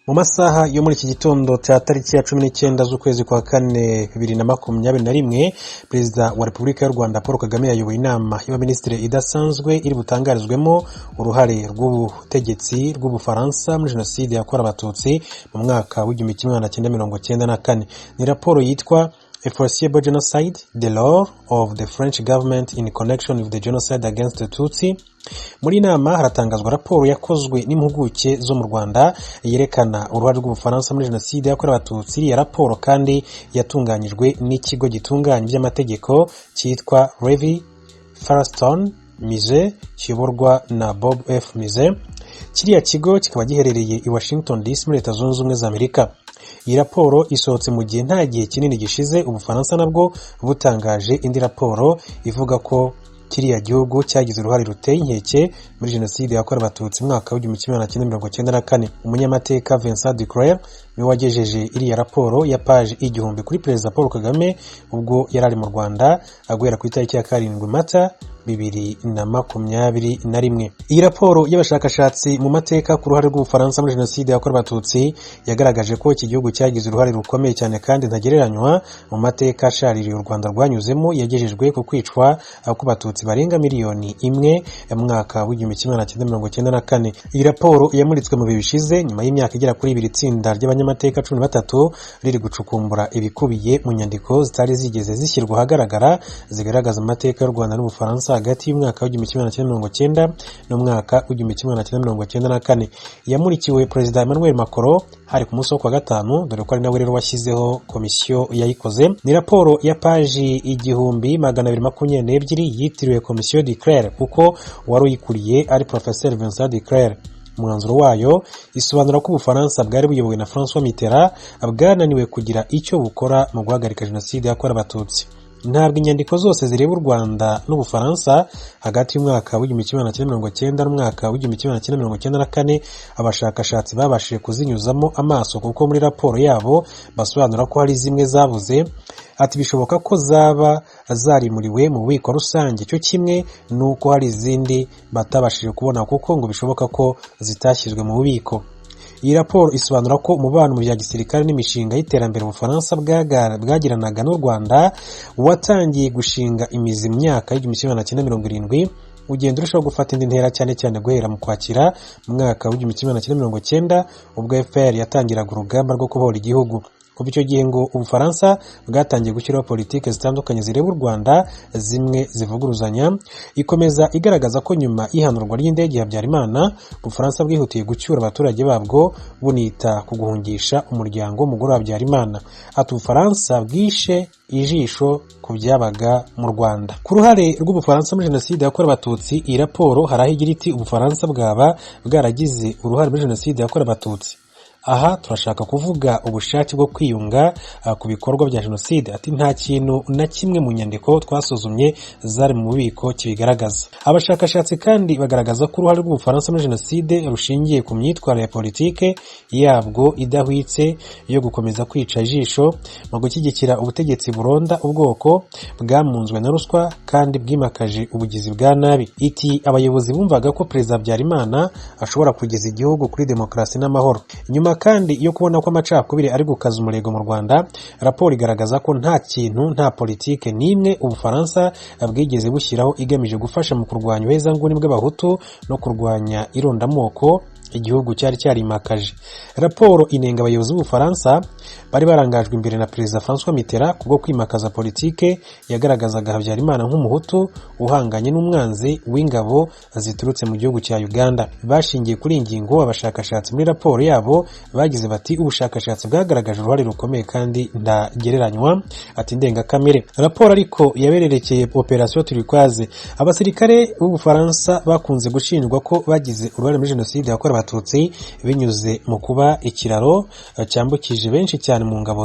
Mu masaha yo muri iki gitondo cya tariki ya 19 z'ukwezi kwa kane 2021, Perezida wa Repubulika y'u Rwanda Paul Kagame yayoboye inama y'abaminisitiri idasanzwe iri butangarizwemo uruhare rw'ubutegetsi rw'Ubufaransa muri Jenoside yakorewe Abatutsi mu mwaka w'1994. Ni raporo yitwa "A Foreseeable Genocide: The Role of the French Government in Connection with the Genocide Against the Tutsi". Muri nama haratangazwa raporo yakozwe n'impuguke zo mu Rwanda yerekana uruhare rw'Ubufaransa muri Jenoside yakorewe Abatutsi. Iriya raporo kandi yatunganyijwe n'ikigo gitunganya iby'amategeko cyitwa Levy Firestone Muse, kiyoborwa na Bob F Muse. Kiriya kigo kikaba giherereye i Washington DC muri Leta Zunze Ubumwe za Amerika. Iyi raporo isohotse mu gihe nta gihe kinini gishize Ubufaransa nabwo butangaje indi raporo ivuga ko kiriya gihugu cyagize uruhare ruteye inkeke muri Jenoside yakorewe Abatutsi mu mwaka w'1994. Umunyamateka Vincent Duclert niwe wagejeje iriya raporo ya paji 1000 kuri Perezida Paul Kagame ubwo yari ari mu Rwanda guhera ku itariki ya 7 Mata 2021. Iyi raporo y'abashakashatsi mu mateka ku ruhare rw'Ubufaransa muri Jenoside yakorewe Abatutsi yagaragaje ko iki gihugu cyagize uruhare rukomeye cyane kandi ntagereranywa mu mateka ashaririye u Rwanda rwanyuzemo, yagejejwe ku kwicwa kw'Abatutsi barenga miliyoni 1 mu mwaka w'1994. Iyi raporo yamuritswe mu bihe bishize, nyuma y'imyaka igera kuri 2 itsinda ry'abanyamateka 13 riri gucukumbura ibikubiye mu nyandiko zitari zigeze zishyirwa ahagaragara zigaragaza amateka y'u Rwanda n'Ubufaransa hagati y'umwaka w'1990 n'umwaka w'1994. Yamurikiwe Perezida Emmanuel Macron hari ku munsi wo kuwa gatanu, dore ko ari nawe rero washyizeho komisiyo yayikoze. Ni raporo ya paji 1222 yitiriwe Komisiyo Duclert kuko wari uyikuriye ari Professeur Vincent Duclert. Umwanzuro wayo isobanura ko Ubufaransa bwari buyobowe na Francois Mitterrand bwananiwe kugira icyo bukora mu guhagarika Jenoside yakorewe Abatutsi. Ntabwo inyandiko zose zireba u Rwanda n'Ubufaransa hagati y'umwaka w'1990 n'umwaka w'1994 abashakashatsi babashije kuzinyuzamo amaso, kuko muri raporo yabo basobanura ko hari zimwe zabuze. Ati: "Bishoboka ko zaba zarimuriwe mu bubiko rusange, cyo kimwe n'uko hari izindi batabashije kubona kuko ngo bishoboka ko zitashyizwe mu bubiko." Iyi raporo isobanura ko umubano mu bya gisirikare n'imishinga y'iterambere Ubufaransa bwagiranaga n'u Rwanda watangiye gushinga imizi mu myaka y'1970, ugenda urushaho gufata indi ntera cyane cyane guhera mu Kwakira mu mwaka w'1990, ubwo FPR yatangiraga urugamba rwo kubohora igihugu. Kuva icyo gihe ngo Ubufaransa bwatangiye gushyiraho politiki zitandukanye zireba u Rwanda, zimwe zivuguruzanya. Ikomeza igaragaza ko nyuma y'ihanurwa ry'indege ya Habyarimana, Ubufaransa bwihutiye gucyura abaturage babwo, bunita ku guhungisha umuryango w'umugore wa Habyarimana. Ati: "Ubufaransa bwishe ijisho ku byabaga mu Rwanda." Ku ruhare rw'Ubufaransa muri Jenoside yakorewe Abatutsi, iyi raporo hari aho igira iti: "Ubufaransa bwaba bwaragize uruhare muri Jenoside yakorewe Abatutsi. Aha turashaka kuvuga ubushake bwo kwiyunga ku bikorwa bya jenoside." Ati: "Nta kintu na kimwe mu nyandiko twasuzumye zari mu bubiko kibigaragaza." Abashakashatsi kandi bagaragaza ko uruhare rw'Ubufaransa muri jenoside rushingiye ku myitwarire ya politike yabwo idahwitse yo gukomeza kwica ijisho mu gushyigikira ubutegetsi buronda ubwoko, bwamunzwe na ruswa kandi bwimakaje ubugizi bwa nabi. Iti: "Abayobozi bumvaga ko Perezida Habyarimana ashobora kugeza igihugu kuri demokarasi n'amahoro." Nyuma kandi yo kubona ko amacakubiri ari gukaza umurego mu Rwanda, raporo igaragaza ko nta kintu, nta politike n'imwe Ubufaransa bwigeze bushyiraho igamije gufasha mu kurwanya ubuhezanguni bw'Abahutu no kurwanya irondamoko igihugu cyari cyarimakaje. Raporo inenga abayobozi b'Ubufaransa bari barangajwe imbere na Perezida Francois Mitterrand kubwo kwimakaza politike yagaragazaga Habyarimana nk'Umuhutu uhanganye n'umwanzi w'ingabo ziturutse mu gihugu cya Uganda. Bashingiye kuri iyi ngingo, abashakashatsi muri raporo yabo bagize bati: "Ubushakashatsi bwagaragaje uruhare rukomeye kandi ntagereranywa", ati "ndengakamere". Raporo ariko yabererekeye Operation Turquoise. Abasirikare b'Ubufaransa bakunze gushinjwa ko bagize uruhare muri Jenoside yakorewe Abatutsi binyuze mu kuba ikiraro cyambukije benshi cyane mu ngabo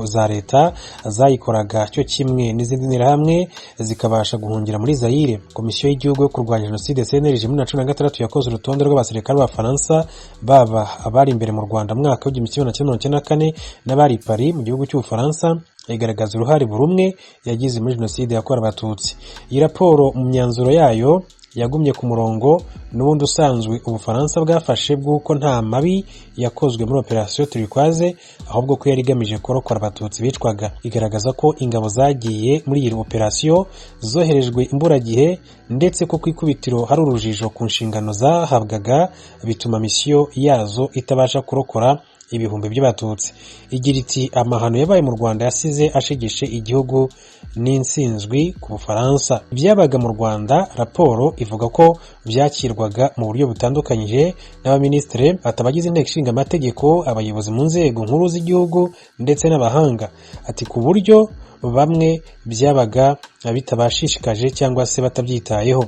za leta zayikoraga, cyo kimwe n'izindi nterahamwe zikabasha guhungira muri Zayire. Komisiyo y'Igihugu yo kurwanya Jenoside, CNLG, muri 2016 yakoze urutonde rw'abasirikare b'Abafaransa, baba abari imbere mu Rwanda mu mwaka w'1994 n'abari i Paris mu gihugu cy'Ubufaransa, igaragaza uruhare buri umwe yagize muri Jenoside yakorewe Abatutsi. Iyi raporo mu myanzuro yayo Yagumye ku murongo n'ubundi usanzwe Ubufaransa bwafashe bw'uko nta mabi yakozwe muri Opération Turquoise, ahubwo ko yari igamije kurokora Abatutsi bicwaga. Igaragaza ko ingabo zagiye muri iyi operasiyo zoherejwe imburagihe, ndetse ko ku ikubitiro hari urujijo ku nshingano zahabwaga, bituma misiyo yazo itabasha kurokora ibihumbi by'Abatutsi. Igira iti: "Amahano yabaye mu Rwanda yasize ashegeshe igihugu n'insinzwi ku Bufaransa." Ibyabaga mu Rwanda, raporo ivuga ko byakirwaga mu buryo butandukanyije n'abaminisitiri, abagize Inteko Ishinga Amategeko, abayobozi mu nzego nkuru z'igihugu ndetse n'abahanga, ati ku buryo bamwe byabaga bitabashishikaje cyangwa se batabyitayeho.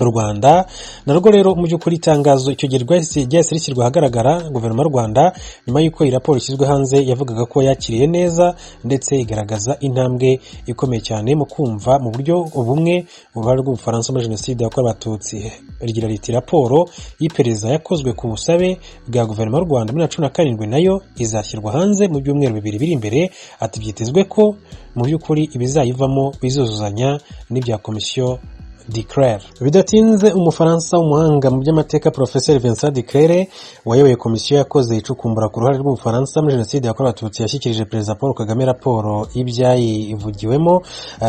U Rwanda narwo rero, mu by'ukuri, itangazo icyo gihe ryahise rishyirwa ahagaragara. Guverinoma y'u Rwanda, nyuma y'uko iyi raporo ishyizwe hanze, yavugaga ko yakiriye neza, ndetse igaragaza intambwe ikomeye cyane mu kumva mu buryo bumwe uruhare rw'Ubufaransa muri Jenoside yakorewe Abatutsi. Rigira riti: "Raporo y'iperereza yakozwe ku busabe bwa Guverinoma y'u Rwanda muri 2017 nayo izashyirwa hanze mu byumweru 2 biri imbere." Ati byitezwe ko mu by'ukuri ibizayivamo bizuzuzanya n'ibya Komisiyo Duclert. Bidatinze, Umufaransa w'umuhanga mu by'amateka, Professeur Vincent Duclert, wayoboye komisiyo yakoze icukumbura ku ruhare rw'Ubufaransa muri Jenoside yakorewe Abatutsi, yashyikirije Perezida Paul Kagame raporo y'ibyayivugiwemo.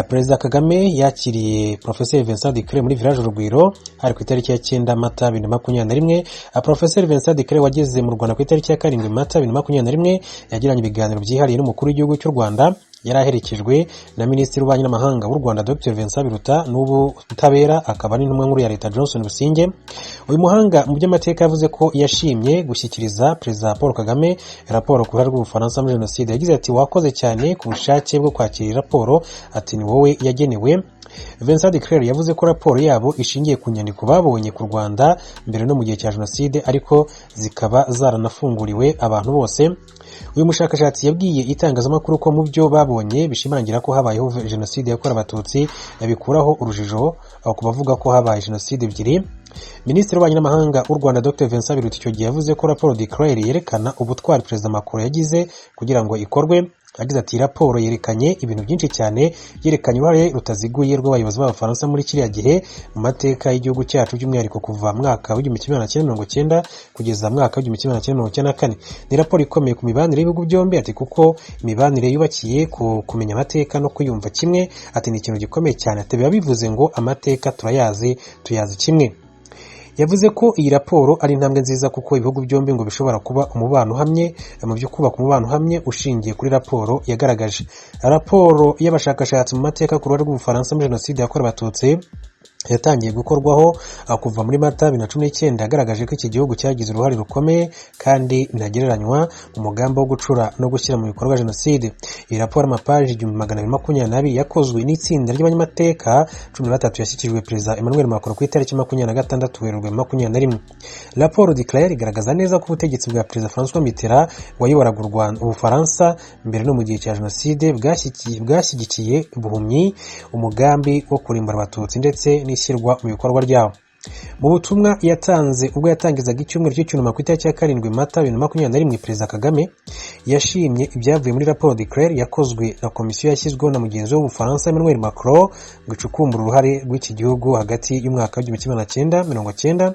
Perezida Kagame yakiriye Professeur Vincent Duclert muri Village Urugwiro, hari ku itariki ya 9 Mata 2021. Professeur Vincent Duclert, wageze mu Rwanda ku itariki ya 7 Mata 2021, yagiranye ibiganiro byihariye n'umukuru w'igihugu cy'u Rwanda. Yari aherekejwe na Minisitiri w'Ububanyi n'Amahanga w'u Rwanda, Dr Vincent Biruta, n'Ubutabera akaba n'intumwa nkuru ya Leta, Johnson Busingye. Uyu muhanga mu by'amateka yavuze ko yashimye gushyikiriza Perezida Paul Kagame raporo ku ruhare rw'Ubufaransa muri Jenoside. Yagize ati: "Wakoze cyane ku bushake bwo kwakira iyi raporo." Ati: "Ni wowe yagenewe." Vincent Duclert yavuze ko raporo yabo ishingiye ku nyandiko babonye ku Rwanda mbere no mu gihe cya Jenoside, ariko zikaba zaranafunguriwe abantu bose. Uyu mushakashatsi yabwiye itangazamakuru ko mu byo babonye bishimangira ko habayeho Jenoside yakorewe Abatutsi, bikuraho urujijo ku bavuga ko habaye jenoside ebyiri. Minisitiri w'Ububanyi n'Amahanga w'u Rwanda, Dr Vincent Biruta, icyo gihe yavuze ko raporo Duclert yerekana ubutwari Perezida Macron yagize kugira ngo ikorwe. Yagize ati: "Raporo yerekanye ibintu byinshi cyane, yerekanye uruhare rutaziguye rw'abayobozi b'Abafaransa muri kiriya gihe mu mateka y'igihugu cyacu, by'umwihariko kuva mwaka w'1990 kugeza mwaka w'1994. Ni raporo ikomeye ku mibanire y'ibihugu byombi." Ati kuko imibanire yubakiye ku kumenya amateka no kuyumva kimwe. Ati ni ikintu gikomeye cyane. Ati biba bivuze ngo amateka turayazi, tuyazi kimwe. Yavuze ko iyi raporo ari intambwe nziza, kuko ibihugu byombi ngo bishobora kuba umubano uhamye mu byo kubaka umubano uhamye ushingiye kuri raporo yagaragaje. Raporo y'abashakashatsi mu mateka ku ruhare rw'Ubufaransa muri Jenoside yakorewe Abatutsi yatangiye gukorwaho kuva muri Mata 2019. Yagaragaje ko iki gihugu cyagize uruhare rukomeye kandi ntagereranywa mu mugambi wo gucura no gushyira mu bikorwa jenoside. Iyi raporo, amapaji 1222, yakozwe n'itsinda ry'abanyamateka 13, yashyikirijwe Perezida Emmanuel Macron ku itariki 26 Werurwe 21. Raporo Duclert igaragaza neza ko ubutegetsi bwa Perezida Francois Mitterrand, wayoboraga u Rwanda, Ubufaransa mbere no mu gihe cya jenoside, bwashyigikiye buhumyi umugambi wo kurimbura Abatutsi ndetse n'ishyirwa mu bikorwa ryawo. Mu butumwa yatanze ubwo yatangizaga icyumweru cy'icyunamo ku itariki ya 7 Mata 2021, Perezida Kagame yashimye ibyavuye muri raporo Duclert yakozwe na komisiyo yashyizweho na mugenzi w'Ubufaransa Emmanuel Macron ngo icukumbure uruhare rw'iki gihugu hagati y'umwaka w'1990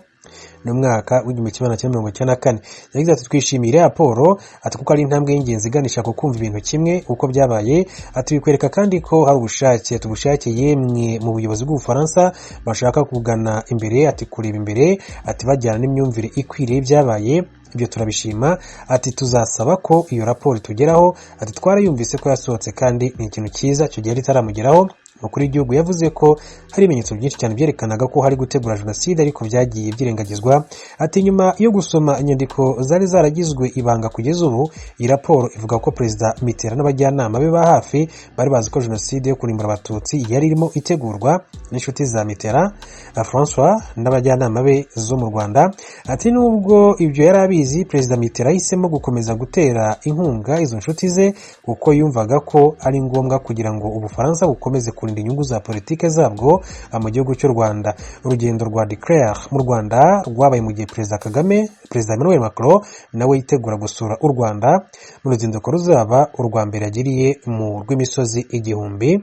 n'umwaka w'1994. Yagize ati: "Twishimiye iriya raporo," ati kuko ari intambwe y'ingenzi iganisha ku kumva ibintu kimwe uko byabaye. Ati bikwereka kandi ko hari ubushake, ati ubushake yemwe mu buyobozi bw'Ubufaransa bashaka kugana imbere, ati kureba imbere, ati bajyana n'imyumvire ikwiriye y'ibyabaye. Ibyo turabishima." Ati tuzasaba ko iyo raporo itugeraho. Ati twarayumvise ko yasohotse kandi ni ikintu cyiza. Icyo gihe itaramugeraho, umukuru w'igihugu yavuze ko hari ibimenyetso byinshi cyane byerekanaga ko hari gutegura jenoside, ariko byagiye byirengagizwa. Ati nyuma yo gusoma inyandiko zari zaragizwe ibanga kugeza ubu, iyi raporo ivuga ko Perezida Mitterrand n'abajyanama be ba hafi bari bazi ko jenoside yo kurimbura Abatutsi yari irimo itegurwa n'inshuti za Mitterrand Francois n'abajyanama be zo mu Rwanda. Ati nubwo ibyo yari abizi, Perezida Mitterrand yahisemo gukomeza gutera inkunga izo nshuti ze, kuko yumvaga ko ari ngombwa kugira ngo Ubufaransa bukomeze kurinda inyungu za politike zabwo mu gihugu cy'u Rwanda. Urugendo rwa Duclert mu Rwanda rwabaye mu gihe Perezida Kagame, Perezida Emmanuel Macron nawe yitegura gusura u Rwanda mu ruzinduko ruzaba urwa mbere yagiriye mu rw'imisozi igihumbi.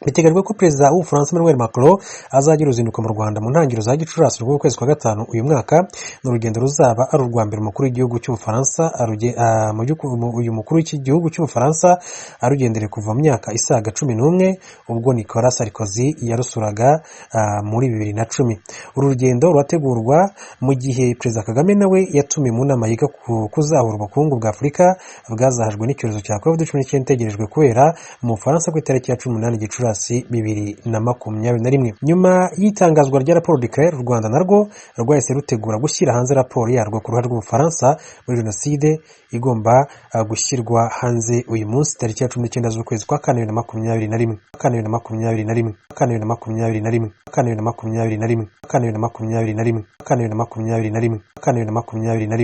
Biteganyijwe ko Perezida w'Ubufaransa Emmanuel Macron azagira uruzinduko mu Rwanda mu ntangiriro za Gicurasi rw'ukwezi kwa gatanu uyu mwaka. Ni urugendo ruzaba ari urwa mbere umukuru w'igihugu cy'Ubufaransa, uyu mukuru w'igihugu cy'Ubufaransa arugendere kuva mu myaka isaga 11, ubwo Nicolas Sarkozy yarusuraga muri 2010. Uru rugendo rurategurwa mu gihe Perezida Kagame nawe yatumiwe mu nama yiga ku kuzahura ubukungu bwa Afurika bwazahajwe n'icyorezo cya COVID-19, itegerejwe kubera mu Bufaransa ku itariki ya 18 Gicurasi 2021. Nyuma y'itangazwa rya raporo Duclert, u Rwanda narwo rwahise rutegura gushyira hanze raporo yarwo ku ruhare rw'Ubufaransa muri jenoside, igomba gushyirwa hanze uyu munsi tariki ya 19 z'ukwezi kwa kane 2021, kane 2021, kane 2021, kane 2021, kane 2021, kane 2021, kane 2021.